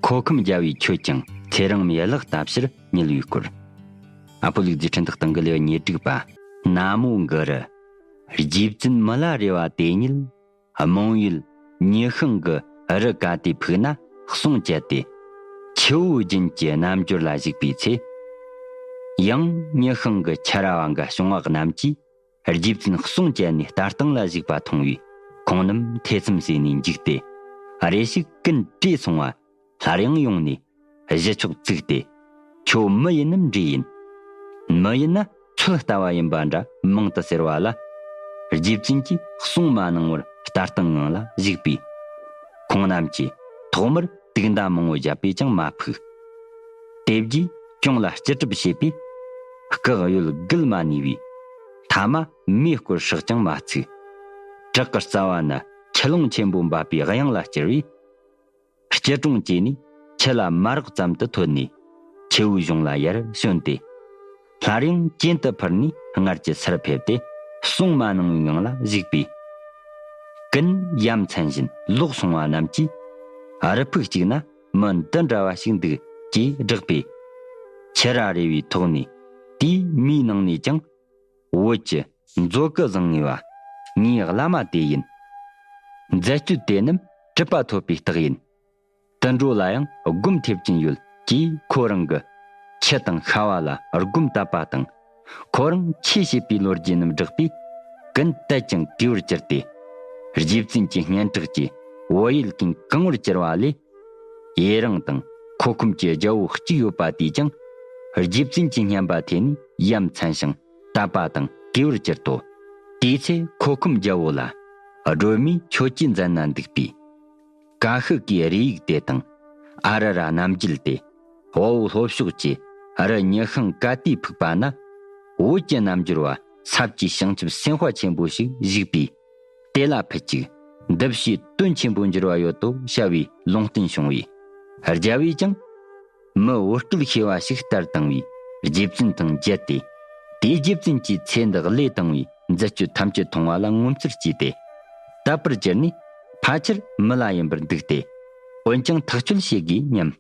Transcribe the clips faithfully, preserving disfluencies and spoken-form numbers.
མཁོ་ཁུམ་རྒྱལ་བོས་ཁྱོད་ཀྱང་ཚེ་རིང་མའི་གླུ་བཏབ་ཕྱིར་བསྙིལ་བའི་སྐོར། ཨ་ཕོ་ལུག་རྫི་འཕྲིན་ཐག་སྟེང་གི་ལེའུ་ཉེར་དྲུག་པ། ན་མོ་གུ་རུ། རྗེ་བཙུན་མི་ལ་རས་པ་དེ་ཉིད། རྨོངས་ཡུལ་ཉི་ཤིང་གི་རི་ག་དེ་ཕུག་ན་གསུང་བཅད་དེ། ཆུ་བོ་རྒྱུན་གྱི་རྣལ་འབྱོར་ལ་ཞུགས་པའི་ཚེ། ཡང་ཉི་ཤིང་གི་ཆུ་ར་བ་འགའ་བྱུང་བ་རྣམས་ཀྱིས། རྗེ་བཙུན་གསུང་བཅད་ནས་ལྟ་སྟངས་ལ་གཞིགས་པ་མཐོང་བས། ཁོང་རྣམས་ཐེ་ཚོམ་ཟོས་ནས་འཇིགས་ཏེ། རེ་ཞིག་ཀུན་བྲོས་སོང་བ། སླར་ཡང་ཡོང་ནས་གཞུ་ཆོག་བཙུགས་ཏེ། ཁྱོད་མི་ཡིན་ནམ་འདྲེ་ཡིན། མི་ཡིན་ན་ཚོད་ལྟ་བ་ཡིན་པ་འདྲ་མང་དུ་ཟེར་བ་ལ། རྗེ་བཙུན་གྱིས་གསུང་མ་གནང་བར་ལྟ་སྟངས་ངང་ལ་གཞིགས་པས། ཁོང་རྣམས་ཀྱིས་ཐོག་མར་དུག་མདའ་མང་བོ་བརྒྱབ་པས་ཀྱང་མ་ཕུག། དེ་རྗེས་གྱོང་ལ་སྤྱི་སྒྲིབ་བྱས་པས། སྐག་ཡོད་རྒུད་མ་ནུས་པས། ཐ་མ་མེ་སྐོར་སྲེག་ཀྱང་མ་ཚུགས། བྲག་གི་རྩ་བ་ན་ཆུ་ཀླུང་ཆེན་པོ་འབབ་པའི་གཡང་ལ་བསྐྱུར་བས། སྐྱིལ་ཀྲུང་བཅས་ནས་ཆུ་ལ་མ་རེག་ཙམ་དུ་ཐོན་ནས། ཆུ་བོའི་གཞུང་ལ་ཡར་བྱོན་ཏེ། སླར་ཡང་གྱེན་དུ་འཕུར་ནས་སྔར་གྱི་སར་ཕེབས་ཏེ། གསུང་མ་གནང་བའི་ངང་ལ་བཞུགས་པས། ཀུན་ཡ་མཚན་བཞིན་ལོག་སོང་བ་རྣམས་ཀྱིས། རི་ཕུག་གཅིག་ན་མི་འདི་འདྲ་བ་ཞིག་འདུག་ཅེས་བསྒྲགས་པས། ཆུ་ར་རས་པའི་ཐོག་ནས་དེའི་མིའི་ནང་ནས་ཀྱང་། བོད་ཀྱི་མཛོ་ཀུ་བཟང་ངེ་བ། ངའི་བླ་མ་དེ་ཡིན། མཛད་སྤྱོད་དེ་རྣམས་གྲུབ་པ་ཐོབ་པའི་རྟགས་ཡིན། དུད་འགྲོ་ལ་ཡང་སྒོམ་ཐེབས་ཀྱིན་ཡོད་ཅེས། ཁོ་རང་གི་ཁྱི་དང་ཤྭ་བ་ལ་སྒོམ་བཏབ་པ་དང་། ཁོ་རང་ཆོས་བྱེད་པའི་ལོ་རྒྱུས་རྣམས་བསྒྲགས་པས། ཀུན་དད་ཅིང་གུས་པར་གྱུར་ཏེ། རྗེ་བཙུན་གྱི་སྙན་གྲགས་ཀྱིས་བོད་ཡུལ་ཀུན་གང་བར་གྱུར་བ་ལས། ཡེ་རང་དང་མཁོ་ཁུམ་གྱི་རྒྱལ་པོ་གཅིག་ཡོད་པ་དེས་ཀྱང་། རྗེ་བཙུན་གྱི་སྙན་པ་ཐོས་ནས་ཡ་མཚན་ཞིང་དད་པ་དང་གུས་པར་གྱུར་ཏོ། དེའི་ཚེ་མཁོ་ཁུམ་རྒྱལ་པོ་ལ། སྒྲོལ་མས་ཁྱོད་ཀྱིས་མཛད་ན་འདུག་པས། ཀ་ཤི་ཀའི་རས་ཡིག་དེ་དང་། ཨ་ར་ར་རྣམ་རྒྱལ་ཏེ། དཔའ་བོ་ལྷོ་ཕྱོགས་ཀྱི་རི་ཉི་ཤིང་ཀ་ཏིའི་ཕུག་པ་ན། བོད་ཀྱི་རྣལ་འབྱོར་བ་ས་བཅུའི་བྱང་ཆུབ་སེམས་དཔའ་ཆེན་པོ་ཞིག་བཞུགས་པས། དེ་ལ་ཕུལ་ཅིག། འདི་བཞིན་དོན་ཆེན་པོ་འགྱུར་བ་ཡོད་དོ་བྱ་བའི་ལུང་བསྟན་བྱུང་བས། རྒྱལ་པོས་ཀྱང་། མི་བོད་སྐད་ཤེས་པ་ཞིག་ལྟར་བཏང་བས་རྗེ་བཙུན་དང་མཇལ་ཏེ། དེས་རྗེ་བཙུན་གྱིས་ཚེ་འདི་བློས་བཏང་བའི་མཛད་སྤྱོད་ཐམས་ཅད་མཐོང་བ་ལ་ངོ་མཚར་སྐྱེས་ཏེ། དད་པར་གྱུར་ནས་ཕལ་ཆེར་མི་ལ་ཡིན་པར་འདུག་སྟེ། འོན་ཀྱང་ཐག་གཅོད་བྱེད་དགོས་སྙམ།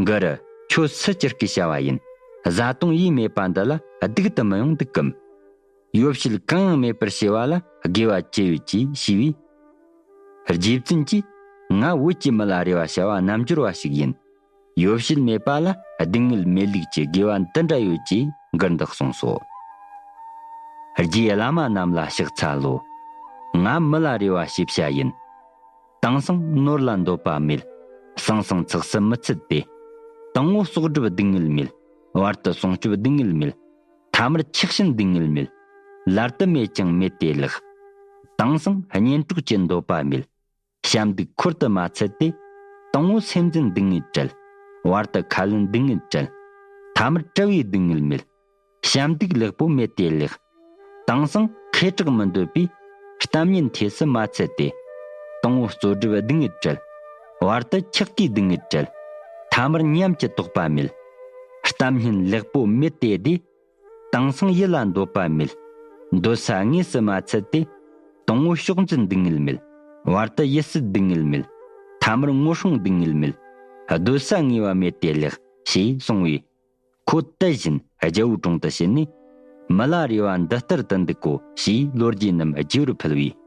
གུ་རུ། ཁྱོད་སུ་ཅི་སྐད་བྱ་བ་ཡིན། བཟའ་བཏུང་ཡེ་མེད་པ་འདི་ལ་སྡིག་ཏུ་མི་ཡོང་འདུག་གམ། ཡོ་བྱད་གང་ཡང་མེད་པར་བྱས་པ་ལ་དགེ་བ་ཅི་ཡོད་ཅེས་ཞུས་པས། རྗེ་བཙུན་གྱིས། ང་བོད་ཀྱི་མི་ལ་རས་པ་བྱ་བ་རྣལ་འབྱོར་བ་ཞིག་ཡིན། ཡོ་བྱད་མེད་པ་ལ་སྡུག་བསྔལ་མེད་ལུགས་ཀྱི་དགེ་བ་འདི་འདྲ་ཡོད་ཅེས་མགུར་འདི་གསུངས་སོ། རྗེ་བླ་མ་རྣམས་ལ་ཕྱག་འཚལ་ལོ། ང་མི་ལ་རས་པ་ཞེས་བྱ་ཡིན། དེང་སང་ནོར་ལ་འདོད་པ་མེད། སང་སང་ཚགས་སུ་མི་ཚུད་དེ། དང་པོ་གསོག་སྒྲུབ་སྡུག་བསྔལ་མེད། བར་དུ་སྲུང་སྐྱོབ་སྡུག་བསྔལ་མེད། ཐ་མར་ཆགས་ཞེན་སྡུག་བསྔལ་མེད། ལར་དུ་མེད་ཀྱང་མེད་དེ་ལེགས། དེང་སང་གཉེན་གྲོགས་ཀྱི་འདོད་པ་མེད། བྱམས་སྡིག་འཁོར་དུ་མ་ཚུད་དེ། དང་པོ་སེམས་ཅན་སྡུག་བསྔལ་བྲལ། བར་དུ་ཁ་ལན་སྡུག་བསྔལ་བྲལ། ཐ་མར་དཔྲལ་བའི་སྡུག་བསྔལ་མེད། བྱམས་སྡིག་ལེགས་པོ་མེད་དེ་ལེགས། དེང་སང་ཁེ་གྲགས་མི་འདོད་པས། གཏམ་སྙན་ཐོས་སུ་མ་ཚུད་དེ། དང་པོ་རྩོལ་སྒྲུབ་སྡུག་བསྔལ་བྲལ། བར་དུ་ཆགས་ཀྱི་སྡུག་བསྔལ་བྲལ། ཐ་མར་ཉམས་ཀྱི་དོགས་པ་མེད། གཏམ་སྙན་ལེགས་པོ་མེད་དེ་དེ། དེང་སང་ཡིད་ལ་འདོད་པ་མེད། འདོད་ས་དངོས་སུ་མ་ཚུད་དེ། དང་པོ་ཕྱོགས་འཛིན་སྡུག་བསྔལ་མེད། བར་དུ་ཡིད་སྲིད་སྡུག་བསྔལ་མེད། ཐ་མར་ངོ་སྲུང་སྡུག་བསྔལ་མེད། སྡོད་ས་ངེས་པ་མེད་དེ་ལེགས། ཞེས་གསུངས་པས། ཁོ་དལ་བཞིན་རྒྱལ་པོའི་དྲུང་དུ་ཕྱིན་ནས། མི་ལ་རས་པ་འདི་ལྟར་དུ་འདུག་གོ་ཞེས་ལོ་རྒྱུས་རྣམས་རྒྱས་པར་ཕུལ་བས།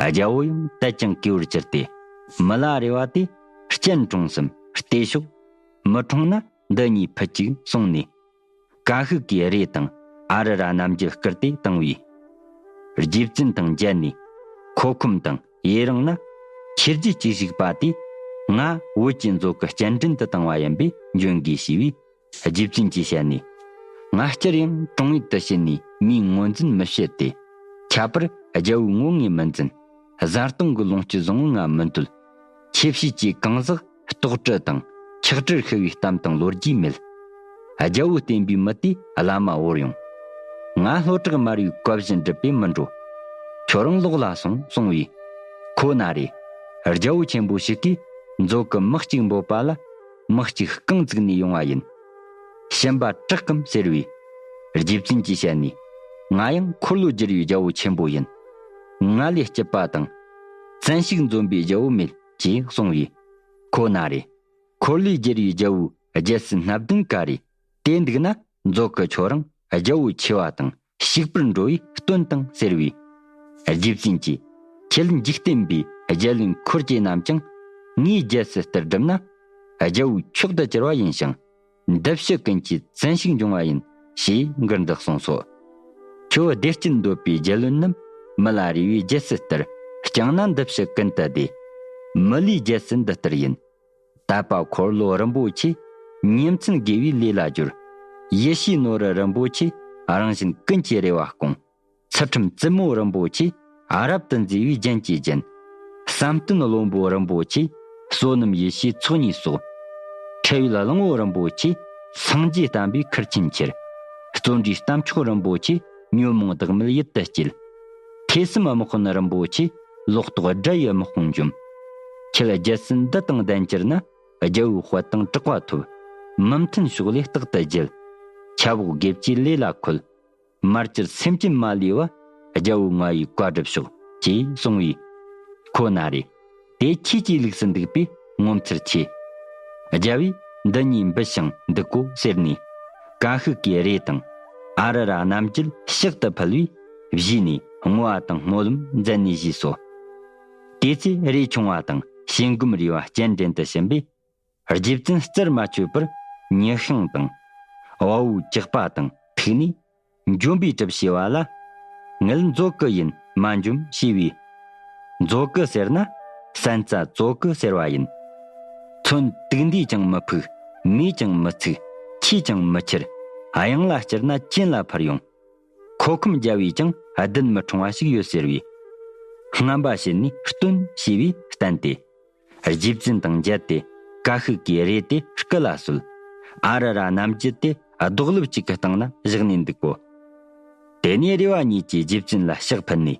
རྒྱལ་པོ་ཡང་དད་ཅིང་གུས་པར་གྱུར་ཏེ། མི་ལ་རས་པ་དེ་སྤྱན་དྲོངས་སམ་བལྟས་ཤོག། མི་དྲོངས་ན་འདི་གཉིས་ཕུད་ཅིག་གསུངས་ནས། ཀ་ཤི་ཀའི་རས་དང་ཨ་རུ་ར་རྣམ་རྒྱལ་བསྐུར་ཏེ་བཏང་བས། རྗེ་བཙུན་དང་མཇལ་ནས། མཁོ་ཁུམ་དང་ཡེ་རང་ན། ཁྱེད་རྗེས་ཀྱིས་བཞུགས་པ་དེ། ང་བོད་ཀྱི་མཛོ་ཀུ་སྤྱན་འདྲེན་དུ་བཏང་བ་ཡིན་པས་འབྱོན་དགོས་ཞུས་པས། རྗེ་བཙུན་གྱི་ཞལ་ནས། ང་སྤྱིར་ཡང་དྲུང་ཡིག་ཏུ་ཕྱིན་ནས་མིའི་ངོས་འཛིན་མི་བྱེད་དེ། ཁྱད་པར་རྒྱལ་པོའི་ངོ་ངས་མི་འཛིན། བཟའ་བཏུང་གི་ལོངས་སྤྱོད་བཟང་པོ་ང་མི་འདོད། ཆེ་བྱས་ཀྱི་གང་ཟག་ལྟོགས་གྲི་དང་ཆག་གྲིར་ཤི་བའི་གཏམ་དང་ལོ་རྒྱུས་མེད། རྒྱལ་པོ་བསྟེན་པའི་མི་དེ་བླ་མ་བོར་ཡོང་། ང་ལྷོ་བྲག་དམར་པོའི་བཀའ་བཞིན་སྒྲུབ་པས་མི་འགྲོ། ཁྱོད་རང་ལོག་ལ་སོང་གསུངས་པས། ཁོ་ན་རེ། རྒྱལ་པོ་ཆེན་པོ་ཞིག་གིས་མཛོ་ཀུ་མི་གཅིག་འབོད་པ་ལ། མི་གཅིག་རྐང་བཙུགས་ནས་ཡོང་བ་ཡིན། ཞུམ་པ་དྲག་གམ་ཟེར་བས། རྗེ་བཙུན་གྱི་ཞལ་ནས། ང་ཡང་འཁོར་ལོ་བསྒྱུར་བའི་རྒྱལ་པོ་ཆེན་པོ་ཡིན། ང་ལས་སྐྱིད་པ་དང་། བཙན་ཞིག་འཛོམས་པའི་རྒྱལ་པོ་མེད་ཅེས་གསུངས་པས། ཁོ་ན་རེ། འཁོར་ལོས་སྒྱུར་བའི་རྒྱལ་པོའི་རྒྱལ་སྲིད་སྣ་བདུན་ཀ་རེ། དེ་འདུག་ན་མཛོད་ཀྱི་ཁྱོད་རང་རྒྱལ་པོ་ཆེ་བ་དང་ཞིག་པར་འགྲོ་བའི་སྟོན་དང་ཟེར་བས། རྗེ་བཙུན་གྱིས་ཁྱེད་འཇིག་རྟེན་པའི་རྒྱལ་བློན་འཁོར་བཅས་རྣམས་ཀྱང་ངའི་རྒྱལ་སྲིད་ལྟར་བསྒྲུབས་ན། རྒྱལ་པོ་མཆོག་ཏུ་གྱུར་བ་ཡིན་ཞིང་། འདི་ཕྱི་ཀུན་གྱི་བཙན་ཤུགས་འབྱུང་བ་ཡིན། ཞེས་མགུར་འདི་གསུངས་སོ། ཁྱོད་བདེ་སྐྱིད་འདོད་པའི་རྒྱལ་བློན་རྣམས། མི་ལ་རས་པའི་རྒྱལ་སྲིད་ལྟར། བསྐྱངས་ན་འདི་ཕྱི་ཀུན་ཏུ་བདེ། མི་ལུས་རྒྱལ་སྲིད་འདི་ལྟར་ཡིན། དད་པ་འཁོར་ལོ་རིན་པོ་ཆེ། ཉིན་མཚན་དགེ་བའི་ལས་ལ་སྦྱོར། ཡིད་བྱེད་ནོར་རིན་པོ་ཆེ། རང་གཞན་ཀུན་གྱི་རེ་བ་སྐོང་། ཚུལ་ཁྲིམས་བཙུན་མོ་རིན་པོ་ཆེ། རབ་ཏུ་མཛེས་པའི་རྒྱན་གྱིས་བརྒྱན། བསམ་གཏན་བློན་པོ་རིན་པོ་ཆེ། བསོད་ནམས་ཡེ་ཤེས་ཚོགས་གཉིས་སོགས། ཁྲེལ་བའི་གླང་པོ་རིན་པོ་ཆེ། སངས་རྒྱས་བསྟན་པའི་ཁུར་ཆེན་ཁྱེར། བརྩོན་འགྲུས་གཏམ་མཆོག་རིན་པོ་ཆེ། ཉོན་མོངས་བདག་མེད་ཡིད་དུ་བསྐྱེད། ཐོས་བསམ་དམག་དཔོན་རིན་པོ་ཆེ། ལོག་རྟོག་དགྲ་ཡི་དམག་དཔུང་འཇོམས། ཁྱེད་རྒྱལ་སྲིད་འདི་དང་ལྡན་གྱུར་ན། རྒྱལ་པོའི་དཔལ་དང་གྲགས་པ་ཐོབ། མི་མཐུན་ཕྱོགས་ལས་རྟག་ཏུ་རྒྱལ། ཆབ་འོག་དགེ་བཅུའི་ལས་ལ་འཁོལ། མར་གྱུར་སེམས་ཅན་མ་ལུས་པ། རྒྱལ་པོ་ང་ཡི་བཀའ་སྒྲུབ་ཤོག་ཅེས་གསུངས་པས། ཁོ་ན་རེ། དེ་ཁྱེད་ཀྱི་ལུགས་སུ་འདུག་པས་ངོ་མཚར་ཆེ། རྒྱལ་པོས་འདི་ཉིད་འབུལ་ཞིང་འདུག་གོ་ཟེར་ནས། ཀ་ཤུ་ཀའི་རས་དང་ཨ་རུ་ར་རྣམ་བརྒྱད་ཕྱག་ཏུ་ཕུལ་བས། བཞེས་ནས་བསྔོ་བ་དང་སྨོན་ལམ་མཛད་ནས་བཞེས་སོ། དེ་ཚེ་རས་ཆུང་བ་དང་ཞལ་འགུམ་རས་པ་སྤྱན་འདྲེན་དུ་ཕྱིན་པས། རྗེ་བཙུན་རྩར་མ་ཆོད་པར་ཉི་ཤང་དང་། དབའ་བོའི་ཇག་པ་དང་ཐུག་ནས། འཇོམས་པའི་གྲབས་བྱས་པ་ལ། ངེད་མཛོད་ཀྱི་ཡིན་མ་འཇོམས་ཞེས་པས། མཛོད་ཀྱི་ཟེར་ན་ས་ན་ཙ་ཙོ་ཀི་ཟེར་བ་ཡིན། ཚོན་དུག་མདས་ཀྱང་མི་ཕུག་མེས་ཀྱང་མི་ཚིག་ཁྱིས་ཀྱང་མི་ཁྱེར། གཡང་ལ་བསྐྱུར་ན་གྱེན་ལ་འཕུར་ཡོང་། མཁོ་ཁམས་རྒྱལ་པོས་ཀྱང་གདན་མི་འཁྲུང་བ་ཞིག་ཡོད་ཟེར་བས། རྔམ་པ་བྱས་ནས་སྟོན་ཞེས་པས་བསྟན་ཏེ། རྗེ་བཙུན་དང་མཇལ་ཏེ་ཀ་ཤུ་ཀའི་རས་དེ་སྐུ་ལ་གསོལ། ཨ་རུ་ར་རྣམ་བརྒྱད་དེ་རྡོག་ལེབ་གཅིག་གི་སྟེང་ན་བཞག་ནས་འདུག་གོ། དེ་ནས་རས་པ་གཉིས་ཀྱིས་རྗེ་བཙུན་ལ་ཕྱག་ཕུལ་ནས།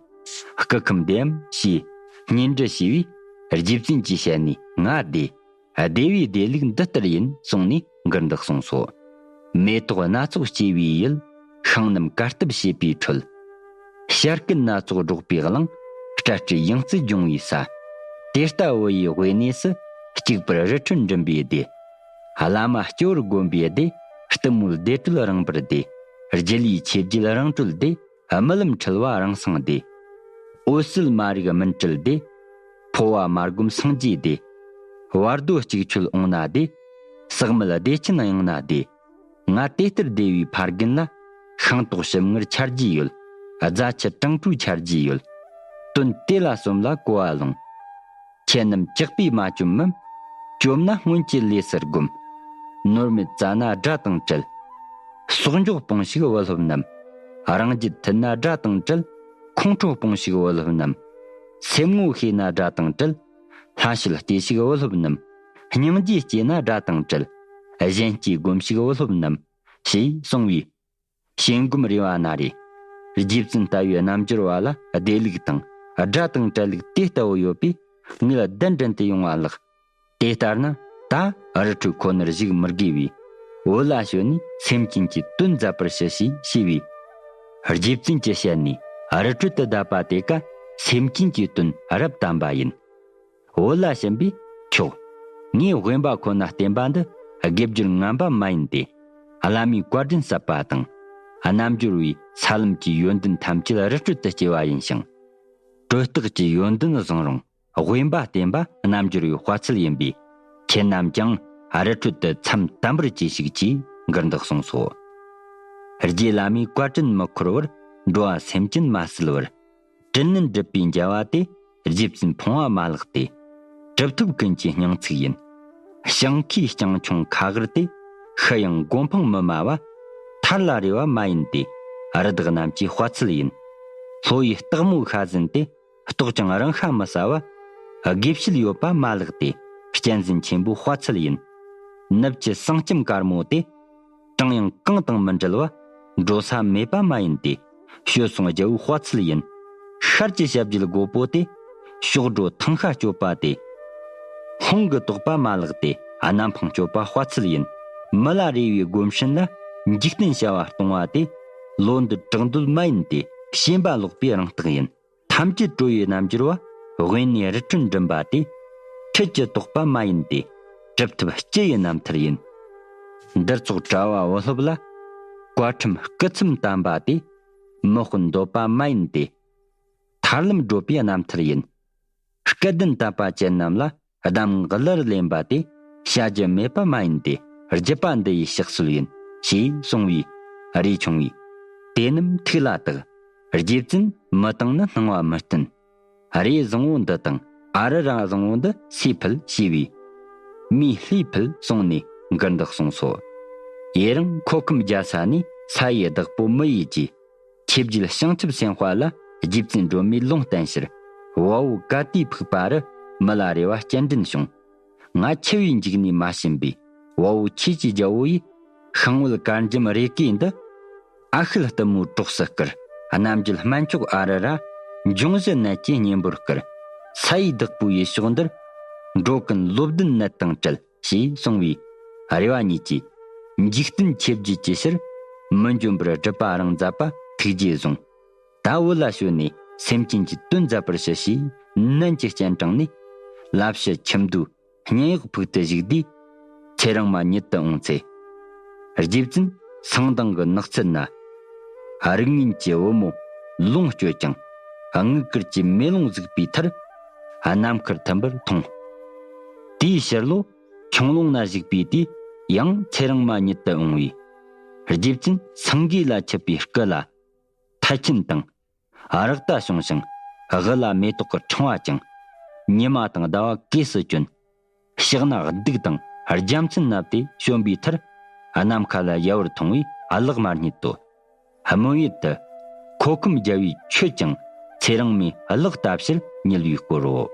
སྐུ་ཁམས་བདེའམ་ཞེས་སྙན་འདྲི་ཞུས་པས། རྗེ་བཙུན་གྱི་ཞལ་ནས་ང་བདེ། བདེ་བའི་བདེ་ལུགས་འདི་ལྟར་ཡིན་གསུངས་ནས་མགུར་འདི་གསུངས་སོ། མེ་ཏོག་སྣ་ཚོགས་སྐྱེ་བའི་ཡུལ། ཤིང་རྣམས་གར་སྟབས་བྱེད་པའི་ཁྲོད། བྱ་རྒོད་སྣ་ཚོགས་སྒྲོག་པའི་གླིང་། སྤྲ་སྤྲེལ་ཡང་རྩེ་སྦྱོང་བའི་ས། དེ་ལྟ་བུ་ཡི་དབེན་གནས་སུ། གཅིག་པུར་རི་ཁྲོད་འགྲིམ་པའི་སྡེ། བླ་མ་སྐྱེ་བོར་བསྒོམ་པའི་སྡེ། གཏུམ་མོའི་སྡེ་གྲོལ་རང་བུར་སྡེ། རྒྱུ་ལུས་ཆོས་བརྒྱད་རང་གྲོལ་སྡེ། རྨི་ལམ་འཁྲུལ་བ་རང་སངས་སྡེ། འོད་གསལ་མ་རིག་སྨིན་གྲོལ་སྡེ། འཕོ་བ་མ་བསྒོམས་སངས་རྒྱས་སྡེ། བར་དོ་གཅིག་ཆོད་འོང་ན་སྡེ། ཟག་མེད་བདེ་ཆེན་ཡང་ན་སྡེ། ང་དེ་ལྟར་བདེ་བའི་ཕ་རྒན་ལ། ཤིང་ཏོག་ཞིམ་མངར་ཆ་རྒྱུས་ཡོད། རྫ་ཆུ་དྲང་པོའི་ཆ་རྒྱུས་ཡོད། དོན་དེ་ལ་སོམས་ལ་གོ་བ་ལོང་། ཁྱེད་རྣམས་ཇག་པས་མ་བཅོམ་མམ། བཅོམ་ན་སྔོན་གྱི་ལས་སུ་བསྒོམ། ནོར་མེད་བཙལ་ན་དགྲ་དང་བྲལ། གསོག་འཇོག་སྤོངས་ཤིག་བུ་སློབ་རྣམས། རང་རྒྱུད་མཐུན་ན་དགྲ་དང་བྲལ། ཁོང་ཁྲོ་སྤོངས་ཤིག་བུ་སློབ་རྣམས། སེམས་ངོ་ཤེས་ན་དགྲ་དང་བྲལ། ལྷ་བཤད་བལྟས་ཤིག་བུ་སློབ་རྣམས། སྙིང་རྗེ་སྐྱེས་ན་དགྲ་དང་བྲལ། གཞན་གྱིས་བསྒོམས་ཤིག་བུ་སློབ་རྣམས། ཞེས་གསུངས་པས། ཞལ་འགུམ་རས་པ་ན་རེ། རྗེ་བཙུན་ལྟ་བུའི་རྣལ་འབྱོར་པ་ལ་བདེ་ལུགས་དང་དགྲ་དང་བྲལ་ལུགས་དེ་ལྟ་བུ་ཡོད་པས། ངེད་གདན་འདྲེན་དུ་ཡོང་བ་ལགས། དེ་ལྟར་ན་ད་རི་ཁྲོད་ཁོ་ནར་བཞུགས་མི་དགོས་པས། འོད་ལ་བྱོན་ནས་སེམས་ཅན་གྱི་དོན་མཛད་པར་ཞུ་ཞེས་ཞུས་པས། རྗེ་བཙུན་གྱི་ཞལ་ནས་རི་ཁྲོད་དུ་བསྡད་པ་དེ་ཀ་སེམས་ཅན་གྱི་དོན་རབ་བསྟན་པ་ཡིན། འོད་ལ་བྱིན་པས་ཁྱོག། ངས་དབེན་པ་ཁོ་ན་བསྟེན་པ་འདི་དགེ་སྦྱོར་ངན་པ་མ་ཡིན་ཏེ། བླ་མའི་བཀའ་དྲིན་བསབ་པ་དང་། རྣལ་འབྱོར་བའི་ས་ལམ་གྱི་ཡོན་ཏན་ཐམས་ཅད་རི་ཁྲོད་དུ་སྐྱེ་བ་ཡིན་ཞིང་། གྲོལ་རྟགས་ཀྱི་ཡོན་ཏན་བཟང་རུང་དབེན་པ་བསྟེན་པ་རྣལ་འབྱོར་བའི་དཔའ་ཚལ་ཡིན་པས། ཁྱེད་རྣམས་ཀྱང་རི་ཁྲོད་དུ་མཚམས་དམ་པར་གྱིས་ཤིག་ཅེས་མགུར་འདི་གསུངས་སོ། རྗེ་བླ་མའི་བཀའ་དྲིན་མི་འཁོར་བར། འགྲོ་བ་སེམས་ཅན་མ་བསད་པར། དྲིན་ལན་སྒྲུབ་པའི་མཇལ་བ་དེ། རྗེ་བཙུན་ཕོངས་པ་མ་ལགས་ཏེ། གྲུབ་ཐོབ་ཀུན་གྱི་སྙིང་ཚིག་ཡིན། ཞིང་ཁའི་རྐྱང་ཆུང་ཁ་གར་ཏེ། ཤི་ཡང་མགོ་འཕང་མི་སྨྲ་བ། ཐར་ལ་རེ་བ་མ་ཡིན་ཏེ། རི་དྭགས་རྣམས་ཀྱི་དཔའ་ཚལ་ཡིན། ལྷོ་ཡི་སྟག་མོ་ཤ་ཟན་ཏེ། ལྟོགས་ཀྱང་རང་ཤ་མི་ཟ་བ། དགེ་བཤེས་ཡོད་པ་མ་ལགས་ཏེ། གཅན་གཟན་ཆེན་པོའི་དཔའ་ཚལ་ཡིན། ནུབ་ཀྱི་གསང་ལྕམ་དཀར་མོ་སྟེ། གྲངས་ཡང་གང་དང་མི་འབྲལ་བ། འགྲོ་ས་མེད་པ་མ་ཡིན་ཏེ། བྱོལ་སོང་རྒྱལ་པོའི་དཔའ་ཚལ་ཡིན། ཤར་གྱི་ཞབས་རྗེས་རྒོད་པོ་སྟེ། གཤོག་སྒྲོ་ཐང་ཤ་གཅོད་པ་སྟེ། ལྷུང་གི་དོགས་པ་མ་ལགས་ཏེ། གནམ་འཕང་གཅོད་པ་དཔའ་ཚལ་ཡིན། མི་ལ་རས་པའི་སྒོམ་ཆེན་ལ། འཇིག་རྟེན་བྱ་བ་སྟོང་བ་སྟེ། ལོ་འདི་དྲག་འདོད་མ་ཡིན་ཏེ། ཞེན་པ་ལོག་པའི་རང་རྟགས་ཡིན། ཐམས་ཅད་གྲོལ་བའི་རྣལ་འབྱོར་བ། དབེན་གནས་རི་ཁྲོད་འགྲིམ་པ་སྟེ། འཕྲུལ་གྱི་དོགས་པ་མ་ཡིན་ཏེ། སྒྲུབ་ཐབས་སྤྱི་ཡི་རྣམ་ཐར་ཡིན། འདིར་ཚོགས་གྲྭ་བ་བུ་སློབ་ལ། བཀའ་ཁྲིམས་སྐུ་མཚམས་བསྟན་པ་དེ། མི་དཔོན་འདོད་པ་མ་ཡིན་ཏེ། ཐར་ལམ་བགྲོད་པའི་རྣམ་ཐར་ཡིན། སྐལ་ལྡན་དད་པ་ཅན་རྣམས་ལ་གདམས་ངག་གླུར་ལེན་པ་དེ་བྱ་རྒྱུ་མེད་པ་མ་ཡིན་ཏེ། བརྒྱུད་པ་འདི་ཡི་ཕྱག་སྲོལ་ཡིན། ཞེས་གསུངས་པས་རས་ཆུང་བས། དེ་རྣམས་ཐུགས་ལ་བཏགས། རྗེ་བཙུན་མི་བཏང་ནི་སྣང་བ་མི་བསྟན། རས་བཟང་བོ་འདི་དང་ཨ་རི་ར་བཟང་བོ་འདི་སུས་ཕུལ་ཞེས་པས། མིའི་ལྷས་ཕུལ་གསུངས་ནས་མགུར་འདི་གསུངས་སོ། ཡེ་རང་མཁོ་ཁམས་རྒྱལ་ས་ནས་ས་ཡི་བདག་པོ་མི་ཡིས་ཀྱིས། ཆོས་བརྒྱུད་བྱང་ཆུབ་སེམས་དཔའ་ལ་རྗེ་བཙུན་སྒྲོལ་མའི་ལུང་བསྟན་ཕྱིར། དབའ་བོ་ཀ་ཏི་ཕུག་པ་རུ་མི་ལ་རས་པ་སྤྱན་འདྲེན་བྱུང་། ང་འཆི་བའི་འཇིགས་ནས་མ་ཕྱིན་པས། དབའ་བོ་ཆོས་ཀྱི་རྒྱལ་པོ་ཡིས། ཤིང་བལ་དཀར་འཇམ་རས་སྐེ་འདི། ཨ་ཤད་གཏུམ་མོའི་གྲོགས་སུ་བསྐུར། རྣམ་རྒྱལ་སྨན་མཆོག་ཨ་རི་ར། འབྱུང་བཞི་ནད་ཀྱི་གཉེན་པོར་བསྐུར། ས་ཡི་བདག་པོ་ཡུལ་ཕྱོགས་འདིར། འགྲོ་ཀུན་ལོ་ལྡན་ནད་དང་བྲལ། ཞེས་གསུངས་པས། རས་པ་གཉིས་ཀྱིས། འཇིག་རྟེན་ཆོས་བརྒྱད་ཀྱི་ཕྱིར། མི་འཇོམས་པར་སྒྲུབ་པ་རང་མཛད་པ་ཐུགས་རྗེས་བཟུང་། ད་བོད་ལ་བྱོན་ནས་སེམས་ཅན་གྱི་དོན་མཛད་པར་ཞུ་ཞེས་ནན་གྱིས་སྤྱན་དྲངས་ནས། ལ་ཕྱི་ཁྱིམ་དུ་སྙན་གཡོག་ཕུག་ཏུ་བཞུགས་དུས། ཚེ་རིང་མ་ཉིད་དུ་འོངས་ཚེ། རྗེ་བཙུན་སང་མདང་གི་ནགས་ཚལ་ན། རིགས་ངན་གྱི་བུ་མོ་ལོངས་སྤྱོད་ཅིང་། དངུལ་དཀར་གྱི་མེ་ལོང་གཟིགས་པའི་མཐར། ནམ་མཁར་ཐིམ་པར་མཐོང་། དེའི་ཕྱིར་ལོ་ཁྱུང་ལུང་ན་བཞུགས་པའི་དུས། ཡང་ཚེ་རིང་མ་ཉིད་དུ་འོང་བས། རྗེ་བཙུན་སེང་གེ་ལ་ཆིབས་པའི་སྐུ་ལ། ཐལ་ཆེན་དང་། རགས་ཏ་བྱུང་ཞིང་། དབུ་ལ་མེ་ཏོག་གི་ཕྲེང་བ་བཅིངས། ཉི་མ་དང་ཟླ་བ་གོས་སུ་གྱོན། ཕྱག་ན་གདུགས་དང་རྒྱ་མཚན་མནབས་ཏེ་བྱོན་པའི་མཐར། ནམ་མཁའ་ལ་ཡལ་བར་མཐོང་བས་གླགས་མ་རྙེད་དོ། སྨོན་ཡུལ་དུ། མཁོ་ཁམས་རྒྱལ་བའི་ཆོས་ཀྱང་། ཚེ་རིང་མའི་གླགས་ལྟ་ཕྱིར་ཉུལ་བའི་སྐོར་རོ།